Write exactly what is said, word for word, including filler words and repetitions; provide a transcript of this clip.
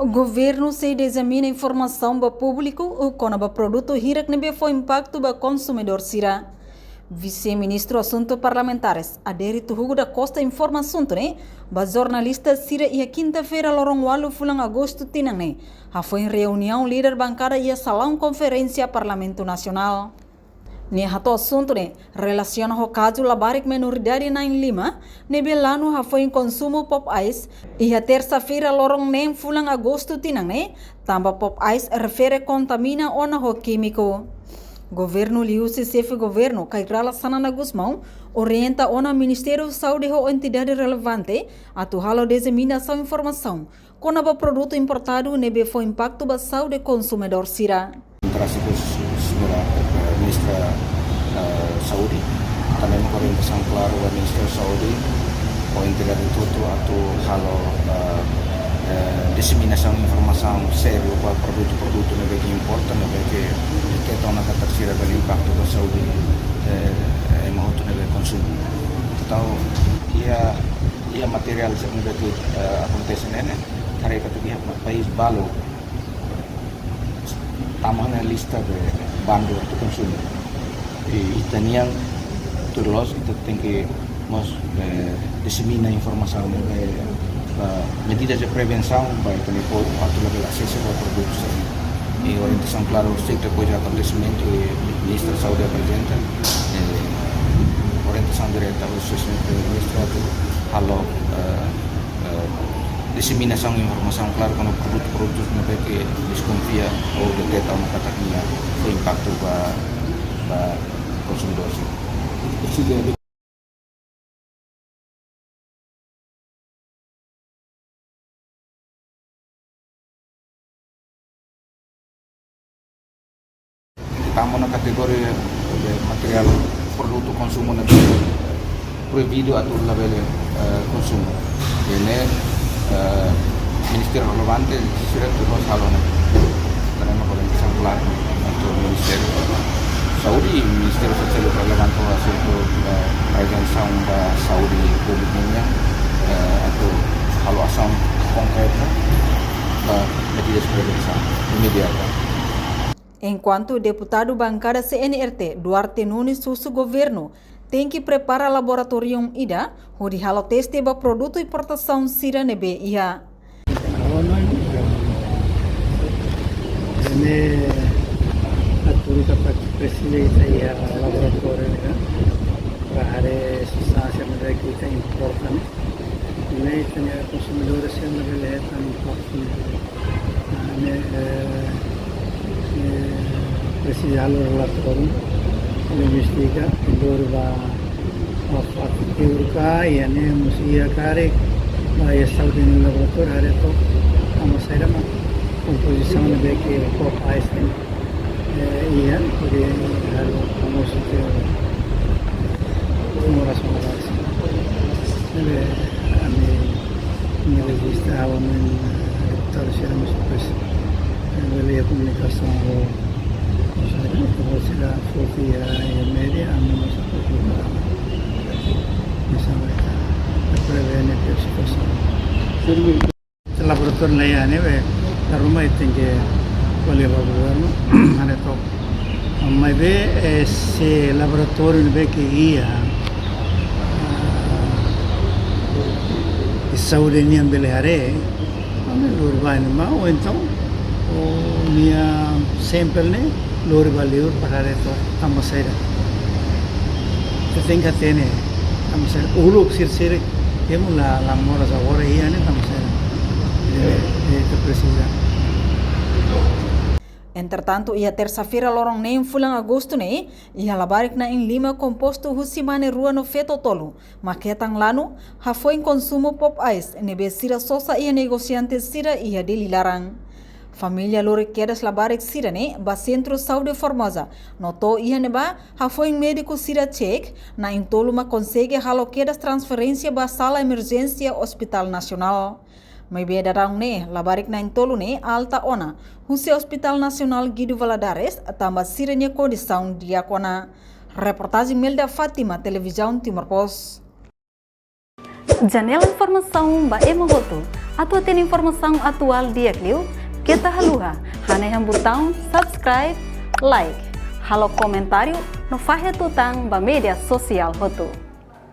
Governu sei dizemina informasaun ba públiku kona-ba produtu hirak ne'ebé fó impaktu ba konsumidór sira. Vise-Ministru Asuntu Parlamentares, Adérito Hugo da Costa, informa asuntu ne'e ba jornalista sira iha kinta-feira, loron ualu fulan agostu tinan ne'e, hafoin reuniaun líder bankada iha salaun konferénsia Parlamentu Nasionál. Nia hato'o asuntu ne'e relasiona ho kazu labarik menoridade na'in lima ne'ebé lanu hafoin konsumu pop ice iha tersa-feira, loron neen fulan agostu tinan ne'e, tanba pop ice refere kontamina ona ho kímiku. Governu liuhusi Xefe Governu Kay Rala Xanana Gusmão orienta ona Ministériu Saúde ho entidade relevante atu halo diseminasaun informasaun kona-ba produtu importadu ne'ebé fó impaktu ba saúde konsumidór sira. Terasa ku señora, eh, Ministra, eh, Saúde, tanba mak orientasaun klaru ba Ministra Saúde, ho entidade hotu atu halo, eh, eh, diseminasaun informasaun sériu ba produtu-produtu ne'ebé ke importa, ne'ebé ke, ke tona katak sira bele impaktu ba saúde, eh, ema hotu ne'ebé konsumu. Entaun, iha, iha materiál sira ne'ebé ke, eh, akontese ne'e, ne'e, haree katak iha país balu tama ona lista de bandu atu konsumu. I ita-nian, tuir loos, ita tenke mós, eh, disemina informasaun, eh, ba medidas de prevensaun ba ita-nia povu atu labele asesu ba produtu sira-ne'e. I orientasaun klaru, se depois de akontesimentu, i Ministra Saúde aprezenta, eh, orientasaun direta ba Xefe Ministru atu halo, eh, eh, diseminasaun informasaun klaru kona-ba produtu-produtu ne'ebé ke deskonfia ou deteta ona katak nia fó impaktu ba, ba konsumidór sira. Tama ona kategoria de materiál produtu konsumu ne'ebé proibidu atu labele, eh, konsumu. Ne'e, eh, ministériu relevante sira tuir loos halo ona. Tanba mak orientasaun klaru atu Ministériu Saúde i Ministériu Sosiál relevante ho asuntu, eh, prevensaun ba saúde públiku nian, eh, atu halo asaun konkreta ba medidas prevensaun imediata. Enkuantu deputadu bankada C N R T, Duarte Nunes, husu governu tenke prepara laboratóriu ida hodi halo teste ba produtu importasaun sira ne'ebé iha. Agora, ne'e, atu katak presiza ita iha laboratóriu, ne'e, para haree substánsia ne'ebé ke ita importa, ne'e. Ne'e ita-nia konsumidór sira labele hetan impaktu. Ah, ne'e, eh, eh, presiza halo relatóriu, investiga, lori ba, ba fatin tiu ka, iha ne'e mós iha karik, ba iha saúde nia laboratóriu, haree took, tanba saida mak kompozisaun ne'ebé ke pop ice ne'e. Eh, iha, porque halo famozu ke moras moras. Ne'ebé, ami, ami rejista, ami, eh, terus ya, mas depois, eh, bele iha komunikasaun ho, ho sira, ho sira, foti iha, iha média, ami mós atu prepara. Misalnya, prevene tiap situasaun. Laboratóriu la iha ne'ebé, dala ruma ita tenke ko'alia ba governu, haree took. Maibé, eh, se laboratóriu ne'ebé ke iha, ah, i saúde nian bele haree, ami lori ba ne'ebá, ou entaun, ou nia sample ne'e, lori ba liur para haree took tanba saida. Ita tenke hatene tanba saida. Uluk sira-sira, temu la, la moras agora iha ne'e tanba saida. Ita, ita presiza. Entretantu, iha tersa-feira loron neen fulan agostu ne'e, iha labarik na'in lima kompostu husi mane rua no feto tolu, mak hetan lanu, hafoin konsumu pop ice, ne'ebé sira sosa iha negosiante sira iha Dili laran. Família lori kedas labarik sira-ne'e ba Sentru Saúde Formosa, no to'o iha ne'ebá, hafoin médiku sira cek, na'in tolu mak konsege halo kedas transferénsia ba sala emerjénsia Hospital Nasionál. Maibé daudaun ne'e, labarik na'in tolu ne'e alta ona, husi Hospital Nasionál Guido Valadares, tanba sira-nia kondisaun di'ak ona. Reportajen Melda Fátima, Televizaun Timor Post. Janela informasaun ba ema hotu. Atu hatene informasaun atuál di'ak liu, keta haluha hanehan butaun subscribe, like, halo komentáriu no fahe tutan ba média sosiál hotu.